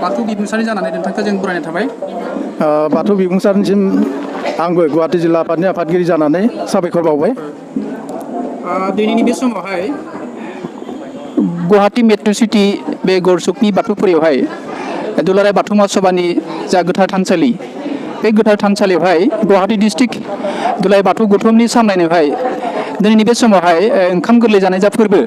बाथौ बिबुंसारि जानानै नोंथांखौ जों बरायनाय थाबाय। बाथौ बिबुंसारनिसिम आंबो गुवाहाटी जिल्ला आफादनि आफादगिरि जानानै साबायखर बावबाय। दिनैनि बे समावहाय गुवाहाटी मेट्र' सिटि बे गरसुकनि बाथौफुरियावहाय दुलाराय बाथौ महासभानि जा गोथार थानसालि, बे गोथार थानसालियावहाय गुवाहाटी डिस्ट्रिक्ट दुलाराय बाथौ गौथुमनि सामलायनायावहाय दिनैनि बे समावहाय ओंखाम गोरलै जानाय जा फोरबो,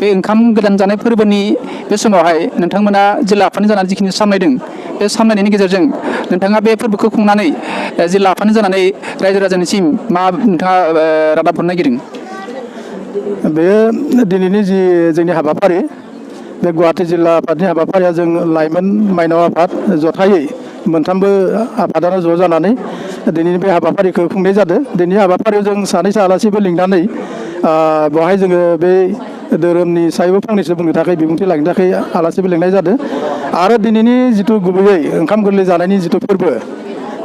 बे ओंखाम गोदान जानाय फोरबोनि बे समावहाय नोंथांमोना जिल्ला आफादनि जानानै जिखिनि सामलायदों, बे सामलायनायनि गेजेरजों नोंथाङा बे फोरबोखौ खुंनानै जिल्ला आफादनि जानानै रायजो राजानिसिम मा नोंथाङा रादाब हरनो नागिरदों? बेयो दिनैनि जि जोंनि हाबाफारि, बे गुवाहाटी जिल्ला आफादनि हाबाफारिया जों लाइमोन माइनाव आफाद जथायै मोनथामबो आफादानो ज' जानानै दिनैनि बे हाबाफारिखौ खुंनाय जादों। दिनैनि हाबाफारियाव जों सानैसो आलासिबो लिंनानै बेवहाय जोङो बे धोरोमनि सायावबो फंनैसो बुंनो थाखाय बिबुंथि लाखिनो थाखाय आलासिबो लिंनाय जादों। आरो दिनैनि जिथु गुबैयै ओंखाम गोरलै जानायनि जिथु फोरबो,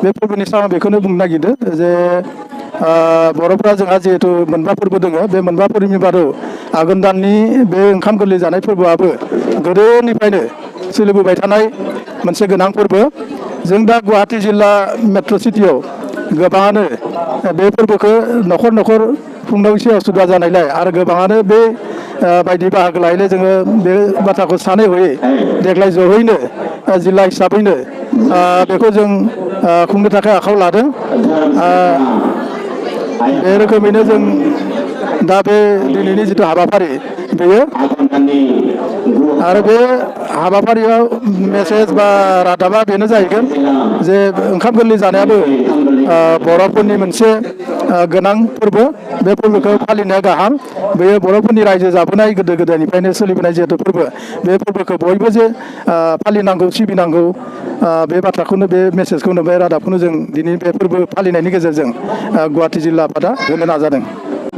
बे फोरबोनि सायाव बेखौनो बुंनो नागिरदों जे बर'फ्रा जोंहा जिहेतु मोनबा फोरबो दङ, बे मोनबा फोरबोनि बादै आघोन दाननि बे ओंखाम गोरलै जानाय फोरबोआबो गोदोनिफ्रायनो सोलिबोबाय थानाय मोनसे गोनां फोरबो। जों दा गुवाहाटी जिल्ला मेट्र' सिटियाव गोबाङानो बे फोरबोखौ न'खर न'खर खुंनायाव एसे असुबिदा जानायलाय आरो गोबाङानो बे बायदि बाहागो लायैलाय जोङो बे बाथ्राखौ सानै हयै देग्लाय जयैनो जिल्ला हिसाबैनो बेखौ जों खुंनो थाखाय आखायाव लादों। बे रोखोमैनो जों दा बे दिनैनि जिथु हाबाफारि, बेयो आरो बे हाबाफारियाव मेसेज बा रादाबा बेनो जाहैगोन जे ओंखाम गोरलै जानायाबो बर'फोरनि मोनसे गोनां फोरबो। बे फोरबोखौ फालिनाया गाहाम। बेयो बर'फोरनि रायजो जाबोनाय गोदो गोदायनिफ्रायनो सोलिबोनाय जिहेतु फोरबो, बे फोरबोखौ बयबो जे फालिनांगौ, सिबिनांगौ, बे बाथ्राखौनो, बे मेसेजखौनो, बे रादाबखौनो जों दिनै बे फोरबो फालिनायनि गेजेरजों गुवाहाटी जिल्ला आफादा होनो नाजादों।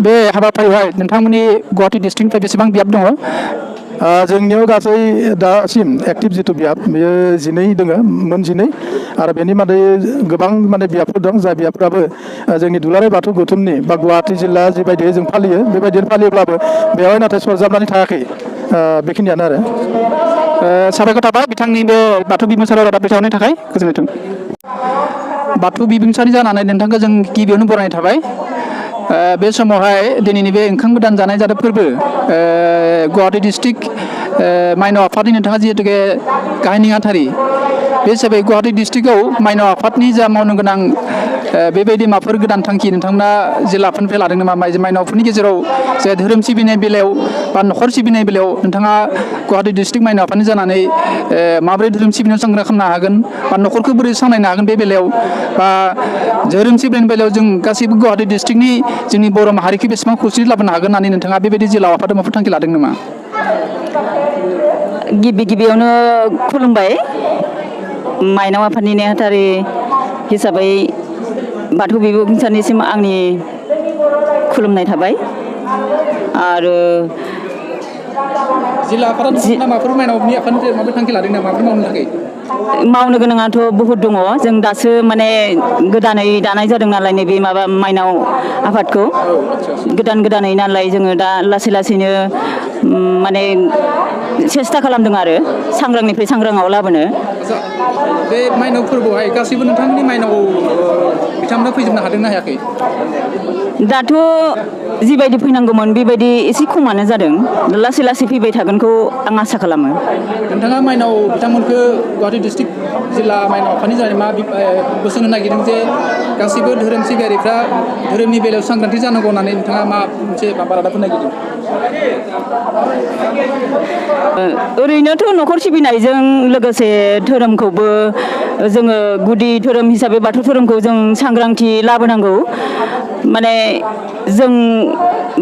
बे हाबाफारियावहाय नोंथांमोननि गुवाहाटी डिस्ट्रिक्टनिफ्राय बेसेबां बियाब दङ? जोंनियाव गासै दासिम एक्टिभ जिथु बियाब, बेयो 12 दङ, मोन 12। आरो बेनि मादै गोबां बियाबफोर दं, जाय बियाबफ्राबो जोंनि दुलाराय बाथौ गौथुमनि बा गुवाहाटी जिल्ला जिबायदियै जों फालियो बेबायदिनो फालियोब्लाबो बेवहाय नाथाय सरजाबनानै थायाखै। बेखिनियानो आरो। साबायखर थाबाय बिथांनि बे बाथौ बिबुंसारियाव रादाब दैथायहरनायनि थाखाय। गोजोन्थों। बाथौ बिबुंसारि जानानै नोंथांखौ जों गिबियावनो बरायनाय थाबाय। बे समावहाय दिनैनि बे ओंखाम गोदान जानाय जादों फोरबो, गुवाहाटी डिस्ट्रिक्ट माइनाव आफादनि नोंथाङा जिहेतुके गाहाय नेहाथारि, बे हिसाबै गुवाहाटी डिस्ट्रिक्टआव माइनाव आफादनि जा मावनो गोनां बेबायदि माबाफोर गोदान थांखि नोंथांमोना जिल्ला आफादनिफ्राय लादों नामा? माइनावफोरनि गेजेराव जे धोरोम सिबिनाय बेलायाव बा न'खर सिबिनाय बेलायाव नोंथाङा गुवाहाटी डिस्ट्रिक्ट माइनाव आफादनि जानानै माबोरै धोरोम सिबिनायाव सांग्रां खालामनो हागोन बा न'खरखौ बोरै सामलायनो हागोन बे बेलायाव, बा धोरोम सिबिनायनि बेलायाव जों गासैबो गुवाहाटी डिस्ट्रिक्टनि जोंनि बर' माहारिखौ बेसेबां खौसेथि लाबोनो हागोन होननानै नोंथाङा बेबायदि जिल्ला आफादाव माबाफोर थांखि लादों नामा? गिबियावनो खुलुमबाय। माइनाव आफादनि नेहाथारि हिसाबै बाथौ बिबुंसारनिसिम आंनि खुलुमनाय थाबाय। आरो जिल्ला आफादा माबाफोर माइनावनि आफादनिफ्राय माबाफोर थांखि लादों नामा माबाफोर मावनो थाखाय? मावनो गोनाङाथ' बहुद दङ। जों दासो गोदानै दानाय जादों नालाय, नैबे माबा माइनाव आफादखौ गोदानै नालाय, जोङो दा लासै लासैनो सेस्था खालामदों आरो सांग्रांनिफ्राय सांग्रांआव लाबोनो। बे माइनाव फोरबोआवहाय गासैबो नोंथांमोननि माइनाव बिथांमोना फैजोबनो हादोंना हायाखै? दाथ' जिबायदि फैनांगौमोन बेबायदि एसे खमानो जादों। लासै लासै फैबाय थागोनखौ आं आसा खालामो। नोंथाङा माइनाव बिथांमोनखौ गुवाहाटी डिस्ट्रिक्ट जिल्ला माइनाव आफादनि जानानै मा बोसोन होनो नागिरदों जे गासैबो धोरोम सिबियारिफ्रा धोरोमनि बेलायाव सांग्रांथि जानांगौ होननानै नोंथाङा मा मोनसे रादाब होनो नागिरदों? ओरैनोथ' न'खर सिबिनायजों लोगोसे धोरोमखौबो जोङो गुदि धोरोम हिसाबै बाथौ धोरोमखौ जों सांग्रांथि लाबोनांगौ। जों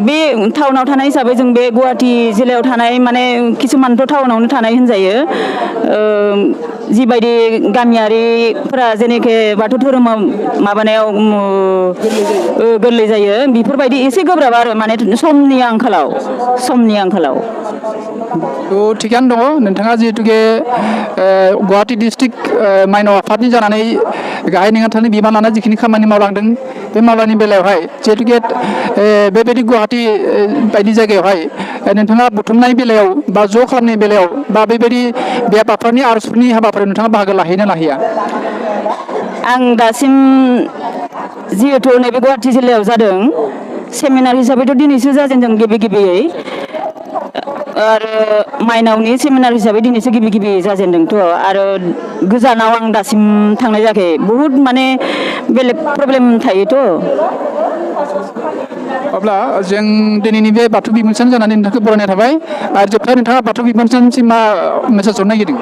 बे टाउनाव थानाय हिसाबै जों बे गुवाहाटी जिल्लायाव थानाय किसुमानथ' टाउनावनो थानाय होनजायो। जिबायदि गामियारिफोरा जेनेखे बाथौ धोरोमाव माबानायाव गोरलै जायो, बेफोरबायदि एसे गोब्राब आरो समनि आंखालाव। थिगानो दङ। नोंथाङा जिहेतुके गुवाहाटी डिस्ट्रिक्ट माइनाव आफादनि जानानै गाहाय नेहाथारनि बिबान लानानै जिखिनि खामानि मावलांदों, बे मावलांनायनि बेलायावहाय जिहेतुके बेबायदि गुवाहाटी बायदि जायगायावहाय नोंथाङा बुथुमनाय बेलायाव बा ज' खालामनाय बेलायाव बा बेबायदि बे बाथौनि आर'जफोरनि हाबाफारियाव नोंथाङा बाहागो लाहैना लाहैया? आं दासिम जिहेथु नैबे गुवाहाटि जिल्लायाव जादों सेमिनार हिसाबैथ' दिनैसो जाजेनदों गिबियै आरो माइनावनि सेमिनार हिसाबै दिनैसो गिबि जाजेनदोंथ' आरो गोजानाव आं दासिम थांनाय जायाखै बहुद माने बेलेग प्रब्लेम थायोथ'। अब्ला जों दिनैनि बे बाथौ बिबुंसार जानानै नोंथांखौ बरायनाय थाबाय आरो जोबथा नोंथाङा बाथौ बिबुंसारनिसिम मा मेसेज हरनो नागिरदों?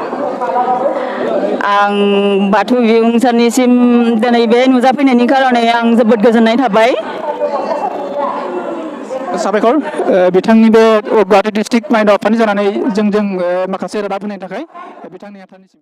आं बाथौ बिबुंसारनिसिम दिनै बे नुजाफैनायनि खार'नै आं जोबोद गोजोननाय थाबाय। साबायखर बिथांनि बे गुवाहाटि डिस्ट्रिक्ट माइनाव आफादनि जानानै जोंजों माखासे रादाब होनायनि थाखाय बिथांनि आफादनिसिम